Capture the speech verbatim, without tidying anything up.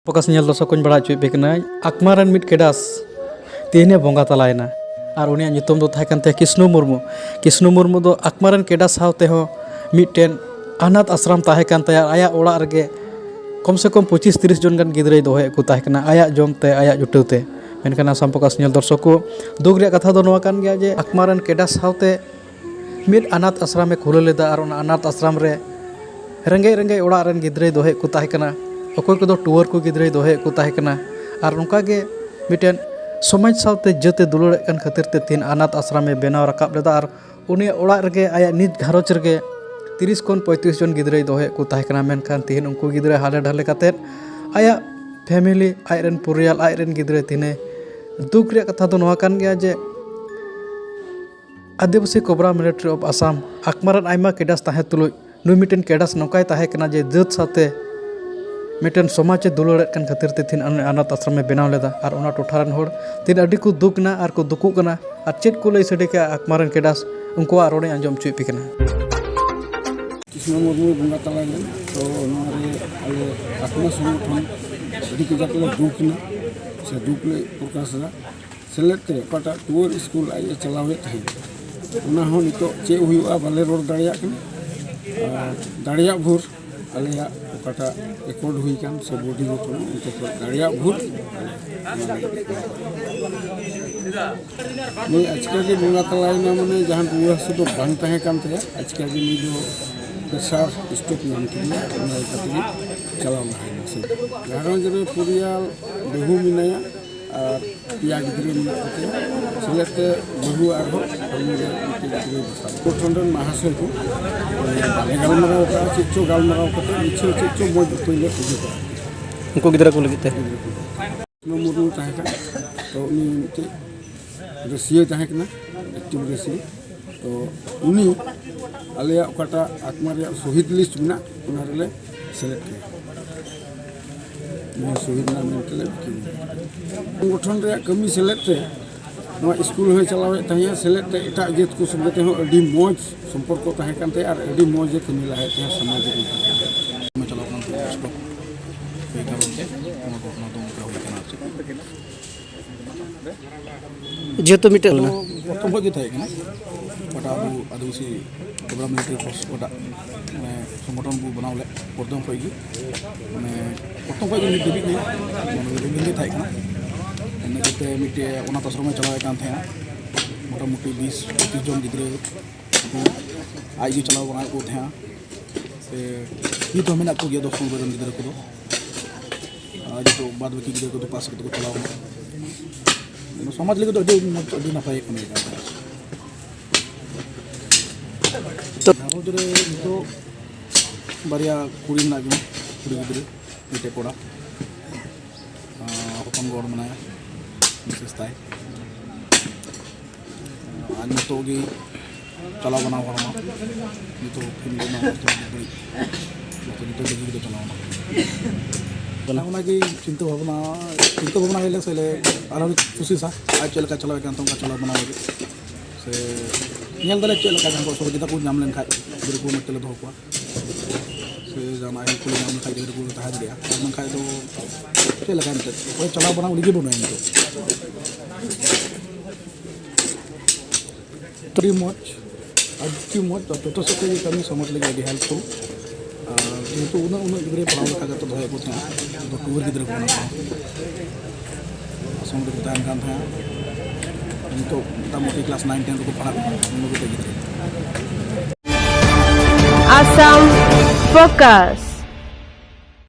ᱯᱨᱚᱠᱟᱥ ᱧᱮᱞ ᱫᱚᱨᱥᱚᱠ ᱠᱚᱧ ᱵᱟᱲᱟᱭ ᱦᱚᱪᱚᱭᱮᱫ ᱯᱮ ᱠᱟᱱᱟ, ᱟᱠᱢᱟ ᱨᱮᱱ ᱢᱤᱫ ᱠᱮᱰᱟᱥ ᱛᱮᱦᱮᱧᱮ ᱵᱚᱸᱜᱟ ᱛᱟᱞᱟᱭᱮᱱᱟ᱾ ᱟᱨ ᱩᱱᱤᱭᱟᱜ ᱧᱩᱛᱩᱢ ᱫᱚ ᱛᱟᱦᱮᱸ ᱠᱟᱱ ᱛᱟᱭᱟ ᱠᱤᱥᱱᱩ ᱢᱩᱨᱢᱩ᱾ ᱠᱤᱥᱱᱩ ᱢᱩᱨᱢᱩ ᱫᱚ ᱟᱠᱢᱟ ᱨᱮᱱ ᱠᱮᱰᱟᱥ ᱥᱟᱶ ᱛᱮᱦᱚᱸ ᱢᱤᱫᱴᱮᱱ ᱟᱱᱟᱛ ᱟᱥᱨᱟᱢ ᱛᱟᱦᱮᱸ ᱠᱟᱱ ᱛᱟᱭᱟ᱾ ᱟᱭᱟᱜ ᱚᱲᱟᱜ ᱨᱮᱜᱮ ᱠᱚᱢ ᱥᱮ ᱠᱚᱢ ᱯᱚᱸᱪᱤᱥ ᱛᱤᱨᱤᱥ ᱡᱚᱱ ᱜᱟᱱ ᱜᱤᱫᱽᱨᱟᱹᱭ ᱫᱚᱦᱚᱭᱮᱫ ᱠᱚ ᱛᱟᱦᱮᱸ ᱠᱟᱱᱟ, ᱟᱭᱟᱜ ᱡᱚᱢ ᱛᱮ, ᱟᱭᱟᱜ ᱡᱩᱴᱟᱹᱣ ᱛᱮ᱾ ᱢᱮᱱᱠᱷᱟᱱ ᱟᱥᱟᱢ ᱯᱨᱚᱠᱟᱥ ᱧᱮᱞ ᱫᱚᱨᱥᱚᱠ ᱠᱚ, ᱫᱩᱠ ᱨᱮᱭᱟᱜ ᱠᱟᱛᱷᱟ ᱫᱚ ᱱᱚᱣᱟ ᱠᱟᱱ ᱜᱮᱭᱟ ᱡᱮ ᱟᱠᱢᱟ ᱨᱮᱱ ᱠᱮᱰᱟᱥ ᱥᱟᱶᱛᱮ ᱢᱤᱫ ᱟᱱᱟᱛ ᱟᱥᱨᱟᱢᱮ ᱠᱷᱩᱞᱟᱹᱣ ᱞᱮᱫᱟ ᱟᱨ ᱚᱱᱟ ᱟᱱᱟᱛ ᱟᱥᱨᱟᱢ ᱨᱮ ᱨᱮᱸᱜᱮᱡ ᱨᱮᱸᱜᱮᱡ ᱚᱲᱟᱜ ᱨᱮᱱ ᱜᱤᱫᱽᱨᱟᱹᱭ ᱫᱚᱦᱚᱭᱮᱫ ᱠᱚ ᱛᱟᱦᱮᱸ ᱠᱟᱱᱟ᱾ ᱚᱠᱚᱭ ᱠᱚᱫᱚ ᱴᱩᱣᱟᱹᱨ ᱠᱚ ᱜᱤᱫᱽᱨᱟᱹᱭ ᱫᱚᱦᱚᱭᱮᱫ ᱠᱚ ᱛᱟᱦᱮᱸ ᱠᱟᱱᱟ᱾ ᱟᱨ ᱱᱚᱝᱠᱟ ᱜᱮ ᱢᱤᱫᱴᱮᱱ ᱥᱚᱢᱟᱡᱽ ᱥᱟᱶᱛᱮ ᱡᱟᱹᱛᱮ ᱫᱩᱞᱟᱹᱲᱮᱫ ᱠᱟᱱ ᱠᱷᱟᱹᱛᱤᱨ ᱛᱮ ᱛᱤᱦᱤᱧ ᱟᱱᱟᱛ ᱟᱥᱨᱟᱢᱮ ᱵᱮᱱᱟᱣ ᱨᱟᱠᱟᱵ ᱞᱮᱫᱟ᱾ ᱟᱨ ᱩᱱᱤᱭᱟᱜ ᱚᱲᱟᱜ ᱨᱮᱜᱮ, ᱟᱭᱟᱜ ᱱᱤᱡ ᱜᱷᱟᱨᱚᱸᱡᱽ ᱨᱮᱜᱮ ᱛᱤᱨᱤᱥ ᱠᱷᱚᱱ ᱯᱚᱸᱭᱛᱨᱤᱥ ᱡᱚᱱ ᱜᱤᱫᱽᱨᱟᱹᱭ ᱫᱚᱦᱚᱭᱮᱫ ᱠᱚ ᱛᱟᱦᱮᱸ ᱠᱟᱱᱟ᱾ ᱢᱮᱱᱠᱷᱟᱱ ᱛᱤᱦᱤᱧ ᱩᱱᱠᱩ ᱜᱤᱫᱽᱨᱟᱹ ᱦᱟᱞᱮ ᱰᱷᱟᱞᱮ ᱠᱟᱛᱮᱫ ᱟᱭᱟᱜ ᱯᱷᱮᱢᱮᱞᱤ, ᱟᱡ ᱨᱮᱱ ᱯᱚᱨᱤᱭᱟᱞ, ᱟᱡ ᱨᱮᱱ ᱜᱤᱫᱽᱨᱟᱹ ᱛᱤᱦᱤᱧ ᱫᱩᱠ ᱨᱮᱭᱟᱜ ᱠᱟᱛᱷᱟ ᱫᱚ ᱱᱚᱣᱟ ᱠᱟᱱ ᱜᱮᱭᱟ ᱡᱮ ᱟᱹᱫᱤᱵᱟᱹᱥᱤ ᱠᱳᱵᱨᱟ ᱢᱤᱞᱤᱴᱟᱨᱤ ᱚᱯᱷ ᱟᱥᱟᱢ ᱟᱠᱢᱟ ᱨᱮᱱ ᱟᱭᱢᱟ ᱠᱮᱰᱟᱥ ᱛᱟᱦᱮᱸ ᱛᱩᱞᱩᱡ ᱱᱩᱭ ᱢᱤᱫᱴᱮᱱ ᱠᱮᱰᱟᱥ ᱱᱚᱝᱠᱟᱭ ᱛᱟᱦᱮᱸ ᱠᱟᱱᱟ ᱡᱮ ᱡᱟᱹᱛ ᱥᱟᱶᱛᱮ ᱢᱤᱫᱴᱮᱱ ᱥᱚᱢᱟᱡᱽ ᱮ ᱫᱩᱞᱟᱹᱲᱮᱫ ᱠᱟᱱ ᱠᱷᱟᱹᱛᱤᱨ ᱛᱮ ᱛᱤᱦᱤᱧ ᱟᱱ-, ᱟᱱᱟᱛ ᱟᱥᱨᱚᱢᱮ ᱵᱮᱱᱟᱣ ᱞᱮᱫᱟ᱾ ᱟᱨ ᱚᱱᱟ ᱴᱚᱴᱷᱟ ᱨᱮᱱ ᱦᱚᱲ ᱛᱤᱦᱤᱧ ᱟᱹᱰᱤ ᱠᱚ ᱫᱩᱠ ᱮᱱᱟ ᱟᱨ ᱠᱚ ᱫᱩᱠᱩᱜ ᱠᱟᱱᱟ᱾ ᱟᱨ ᱪᱮᱫ ᱠᱚ ᱞᱟᱹᱭ ᱥᱟᱰᱮ ᱠᱮᱜᱼᱟ ᱟᱠᱢᱟ ᱨᱮᱱ ᱠᱮᱰᱟᱥ, ᱩᱱᱠᱩᱣᱟᱜ ᱨᱚᱲᱮᱧ ᱟᱸᱡᱚᱢ ᱦᱚᱪᱚᱭᱮᱫ ᱯᱮ ᱠᱟᱱᱟ᱾ ᱠᱨᱤᱥᱱᱚ ᱢᱩᱨᱢᱩᱭ ᱵᱚᱸᱜᱟ ᱛᱟᱞᱟᱭᱮᱱᱟ᱾ ᱛᱚ ᱱᱚᱣᱟ ᱨᱮ ᱟᱞᱮ ᱟᱠᱢᱟ ᱥᱚᱝᱜᱚᱴᱷᱚᱱ ᱟᱹᱰᱤ ᱠᱟᱡᱟᱠ ᱞᱮ ᱫᱩᱠ ᱮᱱᱟ, ᱥᱮ ᱫᱩᱠ ᱞᱮ ᱯᱨᱚᱠᱟᱥ ᱮᱫᱟ᱾ ᱥᱮᱞᱮᱫ ᱛᱮ ᱚᱠᱟᱴᱟᱜ ᱴᱩᱣᱟᱹᱨ ᱥᱠᱩᱞ ᱟᱡ ᱮ ᱪᱟᱞᱟᱣᱮᱫ ᱛᱟᱦᱮᱸᱫ, ᱚᱱᱟ ᱦᱚᱸ ᱱᱤᱛᱚᱜ ᱪᱮᱫ ᱦᱩᱭᱩᱜᱼᱟ ᱵᱟᱞᱮ ᱨᱚᱲ ᱫᱟᱲᱮᱭᱟᱜ ᱠᱟᱱᱟ᱾ ᱟᱨ ᱫᱟᱲᱮᱭᱟᱜ ᱵᱷᱳᱨ ᱟᱞᱮᱭᱟᱜ ᱚᱠᱟᱴᱟᱜ ᱮᱠᱚᱨᱰ ᱦᱩᱭ ᱟᱠᱟᱱ ᱥᱮ ᱵᱚᱰᱤ ᱜᱚᱴᱷᱚᱱ, ᱩᱱᱠᱩ ᱠᱚ ᱫᱟᱲᱮᱭᱟᱜ ᱵᱷᱳᱨ ᱟᱞᱮ ᱚᱱᱟ ᱞᱟᱹᱜᱤᱫ ᱞᱮ ᱱᱩᱭ ᱟᱪᱠᱟ ᱜᱮ ᱵᱚᱸᱜᱟ ᱛᱟᱞᱟᱭᱮᱱᱟ, ᱢᱟᱱᱮ ᱡᱟᱦᱟᱱ ᱨᱩᱣᱟᱹ ᱦᱟᱹᱥᱩ ᱫᱚ ᱵᱟᱝ ᱛᱟᱦᱮᱸ ᱠᱟᱱ ᱛᱟᱭᱟ᱾ ᱟᱪᱠᱟ ᱜᱮ ᱱᱩᱭ ᱫᱚ ᱯᱨᱮᱥᱟᱨ ᱥᱴᱨᱳᱠ ᱧᱟᱢ ᱠᱮᱫᱮᱭᱟ, ᱚᱱᱟ ᱞᱮᱠᱟ ᱛᱮᱜᱮ ᱪᱟᱞᱟᱣ ᱞᱟᱦᱟᱭᱮᱱᱟ᱾ ᱥᱮ ᱜᱷᱟᱨᱚᱸᱡᱽ ᱨᱮ ᱯᱚᱨᱤᱭᱟᱞ ᱵᱟᱹᱦᱩ ᱢᱮᱱᱟᱭᱟ ᱟᱨ ᱯᱮᱭᱟ ᱜᱤᱫᱽᱨᱟᱹ ᱢᱮᱱᱟᱜ ᱠᱚᱛᱟᱭᱟ᱾ ᱥᱮᱞᱮᱫ ᱛᱮ ᱵᱟᱹᱦᱩ ᱟᱨᱦᱚᱸ ᱟᱹᱞᱤᱧ ᱨᱮ ᱢᱤᱫᱴᱮᱱ ᱜᱤᱫᱽᱨᱟᱹᱭ ᱫᱚᱥᱟᱨ᱾ ᱜᱚᱴᱷᱚᱱ ᱨᱮᱱ ᱢᱟᱦᱟᱥᱚᱭ ᱠᱚ ᱵᱟᱞᱮ ᱜᱟᱞᱢᱟᱨᱟᱣ ᱠᱟᱜᱼᱟ, ᱪᱮᱫ ᱪᱚ ᱜᱟᱞᱢᱟᱨᱟᱣ ᱠᱟᱛᱮ ᱢᱤᱪᱷᱟᱹ ᱪᱮᱫ ᱪᱚ ᱢᱚᱡᱽ ᱩᱯᱟᱹᱭ ᱞᱮ ᱠᱷᱚᱡᱚᱜ ᱠᱟᱱᱟ᱾ ᱩᱱᱠᱩ ᱜᱤᱫᱽᱨᱟᱹ ᱠᱚ ᱞᱟᱹᱜᱤᱫ ᱛᱮ᱾ ᱜᱤᱫᱽᱨᱟᱹ ᱠᱚ᱾ ᱠᱨᱤᱥᱱᱚ ᱢᱩᱨᱢᱩ ᱛᱟᱦᱮᱸ ᱠᱟᱱᱟ, ᱛᱚ ᱩᱱᱤ ᱢᱤᱫᱴᱮᱡ ᱨᱟᱹᱥᱤᱭᱟᱹ ᱛᱟᱦᱮᱸ ᱠᱟᱱᱟ, ᱮᱠᱴᱤᱵᱷ ᱨᱟᱹᱥᱤᱭᱟᱹ᱾ ᱛᱚ ᱩᱱᱤ ᱟᱞᱮᱭᱟᱜ ᱚᱠᱟᱴᱟᱜ ᱟᱠᱢᱟ ᱨᱮᱭᱟᱜ ᱥᱚᱦᱤᱫ ᱞᱤᱥᱴ ᱢᱮᱱᱟᱜ, ᱚᱱᱟ ᱨᱮᱞᱮ ᱥᱮᱞᱮᱫ ᱠᱮᱫᱟ᱾ ᱱᱚᱣᱟ ᱥᱚᱦᱤᱫ ᱨᱮᱱᱟᱜ ᱢᱮᱱᱛᱮ ᱞᱮ ᱵᱤᱠᱤ ᱠᱮᱫᱟ᱾ ᱥᱚᱝᱜᱚᱴᱷᱚᱱ ᱨᱮᱭᱟᱜ ᱠᱟᱹᱢᱤ ᱥᱮᱞᱮᱫ ᱛᱮ ᱱᱚᱣᱟ ᱥᱠᱩᱞ ᱦᱚᱸᱭ ᱪᱟᱞᱟᱣᱮᱫ ᱛᱟᱦᱮᱸᱫᱼᱟ, ᱥᱮᱞᱮᱫ ᱛᱮ ᱮᱴᱟᱜ ᱡᱟᱹᱛ ᱠᱚ ᱥᱚᱸᱜᱮ ᱛᱮᱦᱚᱸ ᱟᱹᱰᱤ ᱢᱚᱡᱽ ᱥᱚᱢᱯᱚᱨᱠᱚ ᱛᱟᱦᱮᱸ ᱠᱟᱱ ᱛᱟᱭᱟ ᱟᱨ ᱟᱹᱰᱤ ᱢᱚᱡᱽ ᱮ ᱠᱟᱹᱢᱤ ᱞᱟᱦᱟᱭᱮᱫ ᱛᱟᱦᱮᱸᱫ ᱥᱟᱢᱟᱡᱤᱠ ᱞᱮᱠᱟᱛᱮ᱾ ᱪᱟᱞᱟᱣ ᱠᱟᱱ ᱛᱟᱦᱮᱸᱫ ᱥᱴᱚᱠ ᱦᱩᱭ ᱠᱟᱱ ᱚᱱᱟ ᱫᱚ, ᱚᱱᱟ ᱫᱚ ᱚᱱᱠᱟ ᱦᱩᱭ ᱠᱟᱱᱟ ᱟᱨ ᱪᱮᱫ᱾ ᱡᱮᱦᱮᱛᱩ ᱢᱤᱫᱴᱮᱱ ᱫᱚ ᱯᱨᱚᱛᱷᱚᱢ ᱠᱷᱚᱱ ᱜᱮ ᱛᱟᱦᱮᱸ ᱠᱟᱱᱟ, ᱚᱠᱟᱴᱟᱜ ᱟᱵᱚ ᱟᱹᱫᱤᱵᱟᱹᱥᱤ ᱠᱳᱵᱽᱨᱟ ᱢᱤᱞᱤᱴᱟᱨᱤ ᱯᱷᱳᱨᱥ ᱚᱠᱟᱴᱟᱜ, ᱢᱟᱱᱮ, ᱥᱚᱝᱜᱚᱴᱷᱚᱱ ᱵᱚ ᱵᱮᱱᱟᱣ ᱞᱮᱫ ᱯᱨᱚᱛᱷᱚᱢ ᱠᱷᱚᱱ ᱜᱮ, ᱢᱟᱱᱮ, ᱯᱨᱚᱛᱷᱚᱢ ᱠᱷᱚᱱ ᱜᱮ ᱱᱤᱛ ᱫᱷᱟᱹᱵᱤᱡ ᱜᱮ ᱢᱚᱱᱮ ᱨᱮ ᱜᱮ ᱛᱟᱦᱮᱸ ᱠᱟᱱᱟ᱾ ᱤᱱᱟᱹ ᱠᱟᱛᱮ ᱢᱤᱫᱴᱮᱡ ᱚᱱᱟᱛᱷ ᱟᱥᱨᱚᱢᱮ ᱪᱟᱞᱟᱣᱮᱫ ᱠᱟᱱ ᱛᱟᱦᱮᱸᱱᱟ, ᱢᱚᱴᱟᱢᱩᱴᱤ ᱵᱤᱥ ᱯᱚᱸᱪᱤᱥ ᱡᱚᱱ ᱜᱤᱫᱽᱨᱟᱹ ᱠᱚ ᱟᱡ ᱜᱮ ᱪᱟᱞᱟᱣ ᱵᱟᱲᱟᱭᱮᱫ ᱠᱚ ᱛᱟᱦᱮᱸᱱᱟ᱾ ᱥᱮ ᱱᱤᱛ ᱦᱚᱸ ᱢᱮᱱᱟᱜ ᱠᱚᱜᱮᱭᱟ ᱫᱚᱥ ᱯᱚᱱᱨᱚ ᱨᱮᱱ ᱜᱤᱫᱽᱨᱟᱹ ᱠᱚᱫᱚ᱾ ᱟᱨ ᱡᱚᱛᱚ ᱵᱟᱫ ᱵᱟᱹᱠᱤ ᱜᱤᱫᱽᱨᱟᱹ ᱠᱚᱫᱚ ᱯᱟᱥ ᱠᱟᱛᱮ ᱠᱚ ᱪᱟᱞᱟᱣ ᱠᱟᱱᱟ᱾ ᱥᱚᱢᱟᱡᱽ ᱞᱟᱹᱜᱤᱫ ᱫᱚ ᱟᱹᱰᱤ ᱢᱚᱡᱽ, ᱟᱹᱰᱤ ᱱᱟᱯᱟᱭ ᱠᱟᱹᱢᱤ ᱠᱟᱱ ᱛᱟᱦᱮᱸᱱᱟ᱾ ᱛᱚ ᱜᱷᱟᱨᱚᱸᱡᱽ ᱨᱮ ᱱᱤᱛᱚᱜ ᱵᱟᱨᱭᱟ ᱠᱩᱲᱤ ᱢᱮᱱᱟᱜ ᱠᱤᱱᱟ, ᱠᱩᱲᱤ ᱜᱤᱫᱽᱨᱟᱹ, ᱢᱤᱫᱴᱮᱡ ᱠᱚᱲᱟ᱾ ᱟᱨ ᱦᱚᱯᱚᱱ ᱜᱚᱲ ᱢᱮᱱᱟᱭᱟ, ᱢᱤᱥᱮᱥ ᱛᱟᱭ᱾ ᱟᱨ ᱱᱤᱛᱚᱜ ᱜᱮ ᱪᱟᱞᱟᱣ ᱵᱟᱱᱟᱣ ᱦᱚᱲ ᱢᱟ, ᱱᱤᱛᱚᱜ ᱯᱷᱮᱢᱤᱞᱤ ᱢᱟ ᱡᱚᱛᱚ ᱵᱟᱹᱲᱤᱡ, ᱡᱚᱛᱚ, ᱡᱚᱛᱚ ᱜᱮ ᱜᱤᱫᱽᱨᱟᱹ ᱪᱟᱞᱟᱣ ᱮᱱᱟ᱾ ᱚᱱᱟ ᱚᱱᱟᱜᱮ ᱪᱤᱱᱛᱟᱹ ᱵᱷᱟᱵᱽᱱᱟ, ᱪᱤᱱᱛᱟᱹ ᱵᱷᱟᱵᱽᱱᱟ ᱦᱩᱭ ᱞᱮᱱ ᱥᱮ ᱞᱮ ᱟᱨᱦᱚᱸ ᱠᱩᱥᱤᱥᱟ, ᱟᱡ ᱪᱮᱫ ᱞᱮᱠᱟ ᱪᱟᱞᱟᱣ ᱠᱟᱱ ᱛᱟᱦᱮᱸ, ᱚᱱᱠᱟ ᱪᱟᱞᱟᱣ ᱵᱟᱱᱟᱣ ᱞᱟᱹᱜᱤᱫ᱾ ᱥᱮ ᱧᱮᱞ ᱫᱟᱞᱮ ᱪᱮᱫ ᱞᱮᱠᱟ ᱡᱟᱦᱟᱸ ᱠᱚ ᱥᱩᱵᱤᱫᱷᱟ ᱠᱚ ᱧᱟᱢ ᱞᱮᱱᱠᱷᱟᱡ ᱜᱤᱫᱽᱨᱟᱹ ᱠᱚ ᱢᱚᱡᱽ ᱛᱮᱞᱮ ᱫᱚᱦᱚ ᱠᱚᱣᱟ᱾ ᱥᱮ ᱡᱟᱦᱟᱱᱟᱜ ᱦᱮᱞᱯ ᱠᱚ ᱧᱟᱢ ᱞᱮᱠᱷᱟᱡ ᱜᱤᱫᱽᱨᱟᱹ ᱠᱚ ᱛᱟᱦᱮᱸ ᱫᱟᱲᱮᱭᱟᱜᱼᱟ᱾ ᱟᱨ ᱵᱟᱝᱠᱷᱟᱡ ᱫᱚ ᱪᱮᱫ ᱞᱮᱠᱟ ᱮᱱᱛᱮᱫ, ᱚᱠᱚᱭ ᱪᱟᱞᱟᱣ ᱵᱟᱱᱟᱣ ᱩᱱᱤ ᱜᱮ ᱵᱟᱹᱱᱩᱭᱟ ᱱᱤᱛᱚᱜ᱾ ᱟᱹᱰᱤ ᱢᱚᱡᱽ, ᱟᱹᱰᱤ ᱢᱚᱡᱽ, ᱡᱚᱛᱚ ᱥᱮᱫ ᱛᱮᱜᱮ ᱠᱟᱹᱢᱤ ᱥᱚᱢᱟᱡᱽ ᱞᱟᱹᱜᱤᱫ ᱟᱹᱰᱤ ᱦᱮᱞᱯᱯᱷᱩᱞ᱾ ᱟᱨ ᱡᱮᱦᱮᱛᱩ ᱩᱱᱟᱹᱜ, ᱩᱱᱟᱹᱜ ᱜᱤᱫᱽᱨᱟᱹ ᱯᱟᱲᱦᱟᱣ ᱞᱮᱠᱟ ᱠᱟᱛᱮ ᱫᱚᱦᱚᱭᱮᱫ ᱠᱚ ᱛᱟᱦᱮᱸᱱᱟ, ᱡᱚᱛᱚ ᱴᱩᱣᱟᱹᱨ ᱜᱤᱫᱽᱨᱟᱹ ᱠᱚ ᱠᱟᱱᱟ ᱠᱚ, ᱟᱥᱨᱚᱢ ᱨᱮᱠᱚ ᱛᱟᱦᱮᱱ ᱠᱟᱱ ᱛᱟᱦᱮᱸᱱᱟ᱾ ᱱᱤᱛᱚᱜ ᱢᱚᱴᱟᱢᱩᱴᱤ ᱠᱞᱟᱥ ᱱᱟᱭᱤᱱ ᱴᱮᱱ ᱨᱮᱠᱚ ᱯᱟᱲᱦᱟᱜ ᱠᱟᱱᱟ, ᱩᱱᱠᱩ ᱠᱚ ᱜᱤᱫᱽᱨᱟᱹ᱾ Assam Focus.